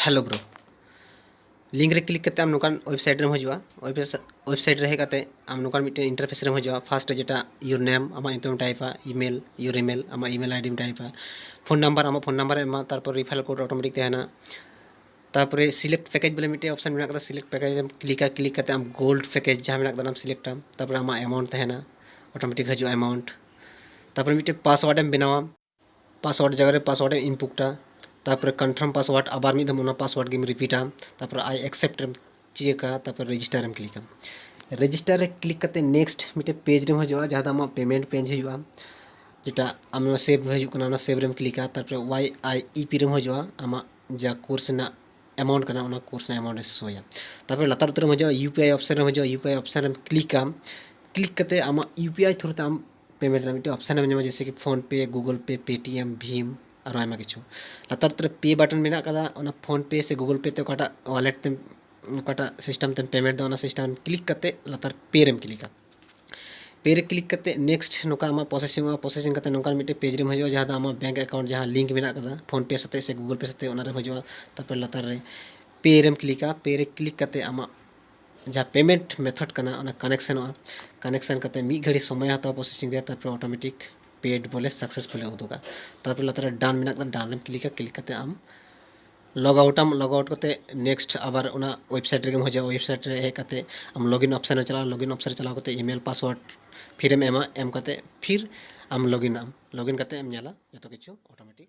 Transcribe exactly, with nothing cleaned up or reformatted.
Hello bro, link ᱨᱮ click ᱠᱟᱛᱮ ᱟᱢ ᱱᱚᱝᱠᱟᱱ website ᱨᱮᱢ ᱦᱤᱡᱩᱜᱼᱟ᱾ Website ᱨᱮ ᱦᱮᱡ ᱠᱟᱛᱮ ᱟᱢ ᱱᱚᱝᱠᱟᱱ ᱢᱤᱫᱴᱮᱱ interface ᱨᱮᱢ ᱦᱤᱡᱩᱜᱼᱟ᱾ First ᱨᱮ ᱡᱮᱴᱟ your name, ᱟᱢᱟᱜ ᱧᱩᱛᱩᱢ ᱮᱢ typeᱟ, email, your email, ᱟᱢᱟᱜ email ID ᱮᱢ typeᱟ, phone number, ᱟᱢᱟᱜ phone number ᱮᱢ ᱮᱢᱟ, ᱛᱟᱨᱯᱚᱨ referral code automatic ᱛᱟᱦᱮᱱᱟ᱾ ᱛᱟᱨᱯᱚᱨᱮ select package ᱵᱚᱞᱮ ᱢᱤᱫᱴᱮᱱ option ᱢᱮᱱᱟᱜ ᱠᱟᱫᱟ, select package ᱮᱢ clickᱟ᱾ Click ᱠᱟᱛᱮ ᱟᱢ gold package ᱡᱟᱦᱟᱸ ᱢᱮᱱᱟᱜ ᱠᱟᱫᱟ ᱚᱱᱟᱢ selectᱟ᱾ ᱛᱟᱨᱯᱚᱨᱮ ᱟᱢᱟᱜ amount ᱛᱟᱦᱮᱱᱟ, automatic ᱦᱤᱡᱩᱜᱼᱟ amount᱾ ᱛᱟᱨᱯᱚᱨᱮ ᱢᱤᱫᱴᱮᱱ password ᱮᱢ ᱵᱮᱱᱟᱣᱟ, password ᱡᱟᱭᱜᱟ ᱨᱮ password ᱮᱢ inputᱟ᱾ ᱛᱟᱨᱯᱚᱨᱮ confirm password, ᱟᱵᱟᱨ ᱢᱤᱫ ᱫᱷᱟᱣ ᱚᱱᱟ password ᱜᱮᱢ repeatᱟ᱾ ᱛᱟᱨᱯᱚᱨᱮ I accept ᱮᱢ ᱪᱤᱠᱟ, ᱛᱟᱨᱯᱚᱨᱮ register ᱮᱢ clickᱟ᱾ Register ᱨᱮ click ᱠᱟᱛᱮ next ᱢᱤᱫᱴᱮᱱ page ᱨᱮᱢ ᱦᱤᱡᱩᱜᱼᱟ, ᱡᱟᱦᱟᱸ ᱫᱚ ᱟᱢᱟᱜ payment page ᱦᱤᱡᱩᱜᱼᱟ, ᱡᱮᱴᱟ ᱟᱢ ᱱᱚᱣᱟ save ᱦᱤᱡᱩᱜ ᱠᱟᱱᱟ, ᱚᱱᱟ save ᱨᱮᱢ clickᱟ᱾ ᱛᱟᱨᱯᱚᱨᱮ Y I E P ᱨᱮᱢ ᱦᱤᱡᱩᱜᱼᱟ, ᱟᱢᱟᱜ ᱡᱟ course ᱨᱮᱱᱟᱜ amount ᱠᱟᱱᱟ, ᱚᱱᱟ course ᱨᱮᱱᱟᱜ amount ᱮ ᱥᱳᱭᱟ᱾ ᱛᱟᱨᱯᱚᱨᱮ ᱞᱟᱛᱟᱨ ᱩᱛᱟᱹᱨ ᱨᱮᱢ ᱦᱤᱡᱩᱜᱼᱟ, U P I option ᱨᱮᱢ ᱦᱤᱡᱩᱜᱼᱟ, U P I option ᱨᱮᱢ clickᱟᱢ᱾ Click ᱠᱟᱛᱮ ᱟᱢᱟᱜ U P I through ᱛᱮ ᱟᱢ payment ᱨᱮᱱᱟᱜ ᱢᱤᱫᱴᱮᱱ option ᱮᱢ ᱧᱟᱢᱟ, ᱡᱮᱭᱥᱮ ᱠᱤ PhonePe, Google Pay, Paytm, Bhim, ᱟᱨᱚ ᱟᱭᱢᱟ ᱠᱤᱪᱷᱩ᱾ ᱞᱟᱛᱟᱨ ᱩᱛᱟᱹᱨ ᱨᱮ pay button ᱢᱮᱱᱟᱜ ᱠᱟᱫᱟ, ᱚᱱᱟ PhonePe ᱥᱮ Google Pay ᱛᱮ ᱚᱠᱟᱴᱟᱜ wallet ᱛᱮᱢ, ᱚᱠᱟᱴᱟᱜ system ᱛᱮᱢ payment ᱫᱟ, ᱚᱱᱟ system ᱨᱮᱢ click ᱠᱟᱛᱮ ᱞᱟᱛᱟᱨ pay ᱨᱮᱢ clickᱟ᱾ Pay ᱨᱮ click ᱠᱟᱛᱮ next ᱱᱚᱝᱠᱟ ᱟᱢᱟᱜ processing ᱚᱜᱼᱟ᱾ Processing ᱠᱟᱛᱮ ᱱᱚᱝᱠᱟᱱ ᱢᱤᱫᱴᱮᱱ page ᱨᱮᱢ ᱦᱤᱡᱩᱜᱼᱟ, ᱡᱟᱦᱟᱸ ᱫᱚ ᱟᱢᱟᱜ bank account ᱡᱟᱦᱟᱸ link ᱢᱮᱱᱟᱜ ᱠᱟᱫᱟ PhonePe ᱥᱟᱛᱮ ᱥᱮ Google Pay ᱥᱟᱛᱮ, ᱚᱱᱟ ᱨᱮᱢ ᱦᱤᱡᱩᱜᱼᱟ᱾ ᱛᱟᱨᱯᱚᱨᱮ ᱞᱟᱛᱟᱨ ᱨᱮ pay ᱨᱮᱢ clickᱟ᱾ Pay ᱨᱮ click ᱠᱟᱛᱮ ᱟᱢᱟᱜ ᱡᱟᱦᱟᱸ payment method ᱠᱟᱱᱟ, ᱚᱱᱟ connectionᱚᱜᱼᱟ᱾ Connection ᱠᱟᱛᱮ ᱢᱤᱫ ᱜᱷᱟᱹᱲᱤ ᱥᱚᱢᱚᱭ ᱦᱟᱛᱟᱣᱟ processing ᱨᱮᱭᱟᱜ, ᱛᱟᱨᱯᱚᱨᱮ automatic paid ᱵᱚᱞᱮ successfully ᱩᱫᱩᱜᱟ᱾ ᱛᱟᱨᱯᱚᱨᱮ ᱞᱟᱛᱟᱨ ᱨᱮ done ᱢᱮᱱᱟᱜ ᱠᱟᱫᱟ, done ᱨᱮᱢ clickᱟ᱾ Click ᱠᱟᱛᱮ ᱟᱢ log outᱟᱢ, log out ᱠᱟᱛᱮ next ᱟᱵᱟᱨ ᱚᱱᱟ website ᱨᱮᱜᱮᱢ ᱦᱤᱡᱩᱜᱼᱟ᱾ Website ᱨᱮ ᱦᱮᱡ ᱠᱟᱛᱮ ᱟᱢ login option ᱨᱮ ᱪᱟᱞᱟᱜᱼᱟ᱾ Login option ᱨᱮ ᱪᱟᱞᱟᱣ ᱠᱟᱛᱮ email password ᱯᱷᱤᱨᱮᱢ ᱮᱢᱟ, ᱮᱢ ᱠᱟᱛᱮ ᱯᱷᱤᱨ ᱟᱢ login ᱟᱢ᱾ Login ᱠᱟᱛᱮ ᱮᱢ ᱧᱮᱞᱟ ᱡᱚᱛᱚ ᱠᱤᱪᱷᱩ automatic